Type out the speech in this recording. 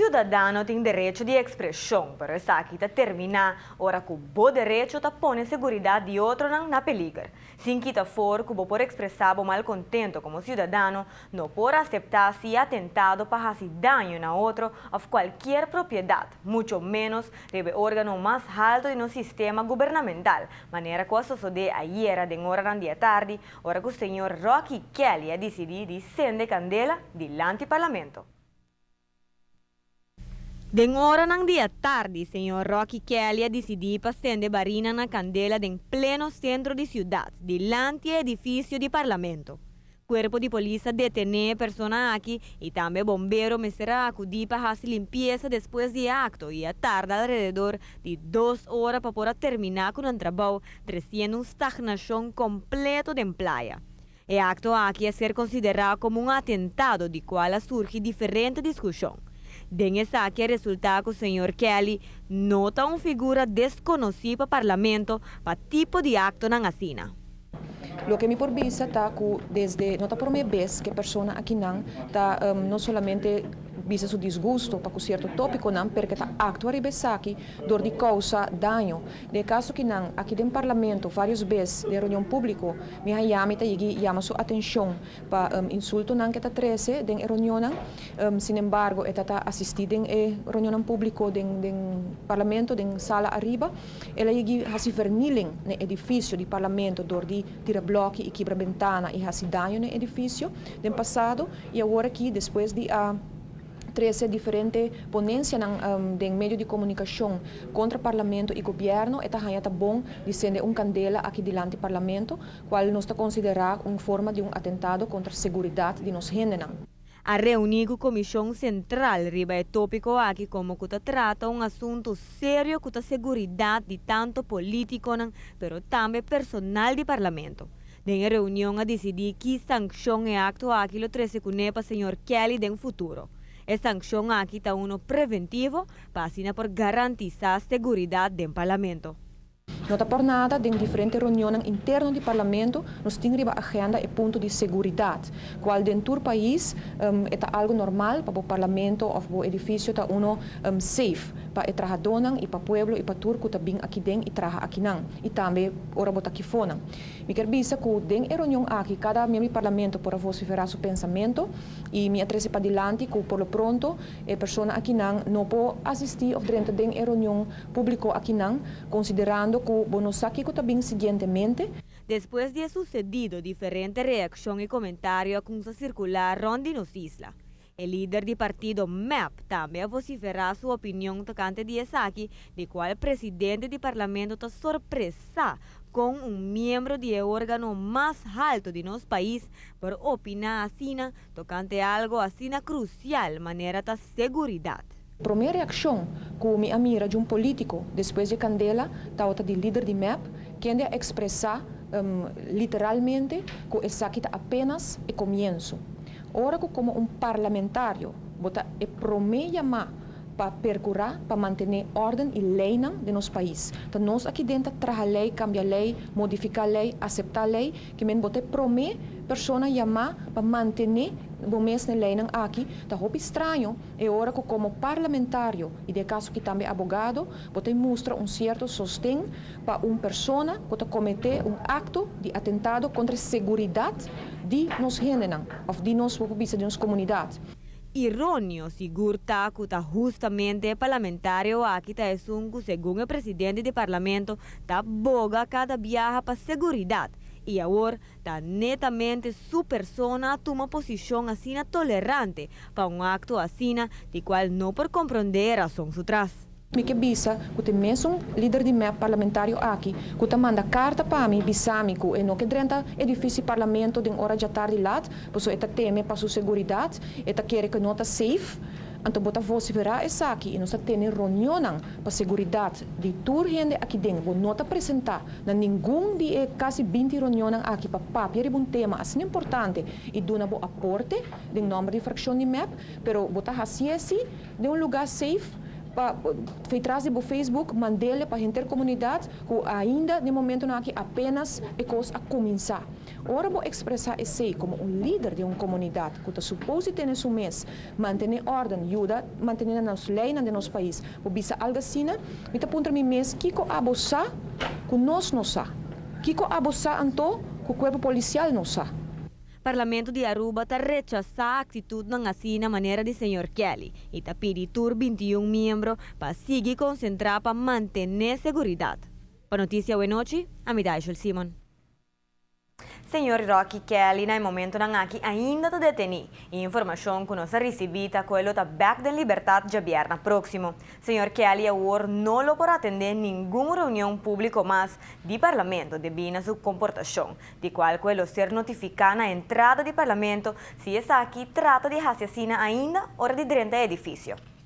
ciudadano tin derecho di expresion, pero esaki ta termina ora cu bo derecho ta pone seguridad di otronan na peliger. Sin kita for cu bo por expresa bo malcontento como ciudadano, no por acepta si atentado pa haci daño na otro of cualkier propiedad, mucho menos riba e organo mas halto di nos sistema gubernamental, manera cu a sosode ayera den oranan di atardi, ora cu señor Rocky Kelly a dicidi di cende candela dilanti Parlamento. Den oranan di atardi, señor Rocky Kelly a dicidi pa cende barinan na candela den pleno centro di ciudad, dilanti e edificio di Parlamento. Cuerpo di polis a detene e persona aki y tambe bombero mester a acudi pa haci limpieza despues di e acto y a tarda alrededor di 2 ora pa por a termina cu nan trabou, treciendo un stagnacion completo den Playa. E acto aki a ser considera como un atentado di cual a surgi diferente discusion. Den esaki a resulta cu señor Kelly no ta un figura desconoci pa Parlamento pa tipo di actonan asina. Loke mi por bisa ta cu desde no ta prome bes cu e persona akinan ta no solamente bisa su disgusto pa cu cierto topiconan, pero cu ta actua riba esaki door di causa daño. Den caso akinan aki den Parlamento varios bes den reunion publico mi a yama ta yama su atencion pa insultonan cu ta trece den reunionnan. Sin embargo, e ta asisti den reunionnan publico den Parlamento, den sala ariba. El a yega hasi vernieling na edificio di Parlamento door di tira bloki y kibra bentana y hasi daño na edificio den pasado y awor aki despues di a trece diferente ponencianan den medio di comunicacion contra Parlamento y gobierno, e ta haya ta bon di cende un candela aki dilanti Parlamento, cual nos ta considera un forma di un atentado contra seguridad di nos hendenan. A reuni cu Comision Central riba e topico aki, como cu ta trata un asunto serio cu ta seguridad di tanto politiconan, pero tambe personal di Parlamento. Den e reunion a dicidi ki sancion e acto aki lo trece cune pa señor Kelly den futuro. E sancion aki ta uno preventivo pa asina por garantisa seguridad den Parlamento. No ta por nada den diferente reunion interno di Parlamento nos tin riba agenda e punto di seguridad, cual den tur pais ta algo normal pa e Parlamento of e edificio ta uno safe pa e trahadornan y pa pueblo y pa tur cu ta bin aki den y traha akinan y tambe ora bo ta aki fonan. Mi kier bisa cu den e reunion aki cada miembro di Parlamento por a vocifera su pensamento y mi a trece padilanti cu por lo pronto e persona akinan no por asisti of drenta den e reunion publico akinan, considerando cu bo no sa kico ta bin siguientemente. Despues di sucedido, diferente reaccion y comentario a cuminsa circula rond di nos isla. E lider di partido MEP tambe a vocifera su opinion tocante di esaki, di cual presidente di Parlamento ta sorpresa cu un miembro di e organo mas halto di nos pais por opina asina tocante algo asina crucial manera ta seguridad. Prome reaccion cu mi a mira di un politico despues di candela tabata di lider di MEP, kende a expresa literalmente cu esaki ta apenas e comienso. Ora cu como un parlamentario bo ta e prome yama pa percura, pa mantene orden y leynan di nos pais. Anto nos aki den ta traha ley, cambia ley, modifica ley, acepta ley, kiermen bo ta e prome persona yama pa mantene bo mes na leynan aki, ta hopi straño e ora cu como parlamentario y den caso aki tambe abogado, bo ta mustra un cierto sosten pa un persona cu ta comete un acto di atentado contra seguridad di nos hendenan, of di nos, di nos comunidad. Ironio sigur ta cu ta hustamente parlamentario aki ta esun cu segun e presidente di Parlamento ta boga cada biaha pa seguridad y awor ta netamente su persona tuma posicion asina tolerante pa un acto asina, di cual no por comprende rason su tras. Mi kier bisa cu e mesun lider di MEP parlamentario aki, cu ta manda carta pa mi, bisami cu e no kier drenta edificio Parlamento den ora di atardi laat, paso e ta teme pa su seguridad, e ta kere cu no ta safe, anto bo ta vocifera esaki y nos ta tene reunionnan pa seguridad di tur hende aki den. Bo no ta presenta na ningun di e casi 20 reunionnan aki pa papia riba un tema asina importante y duna bo aporte den nomber di fraccion di MEP, pero bo ta haci den un lugar safe. Pa tras di Facebook mand'é pa henter komunidat ku ainda na momento aki apenas e kos a kuminsá. Ora bo ekspresá esei komo un lider di un komunidat ku ta supuesto tene su mes, mantené órden, yuda mantené nos leinan di nos pais. Bo bisa algu asina, mi ta puntra mi mes kiko abo sa ku nos no sa. Kiko abo sa anto ku kuerpo polisial no sa. Parlamento di Aruba ta rechasá aktitutnan asina manera di señor Kelly i ta pidi tur 21 miembro pa sigui konsentrá pa mantené seguridat. Pa Noticia Nochi, ami ta Simon. Señor Rocky Kelly na momentonan aki ainda ta detení. Informashon ku nos a risibí ta ku e lo ta bèk den libertat djabièrnè próksimo. Señor Kelly awor no lo por atendé ningun reunion públiko mas di parlamento debí na su komportashon, di kual ku e lo ser notifiká na entrada di parlamento si esaki trata di hasi asina ainda ora di drenta edifisio.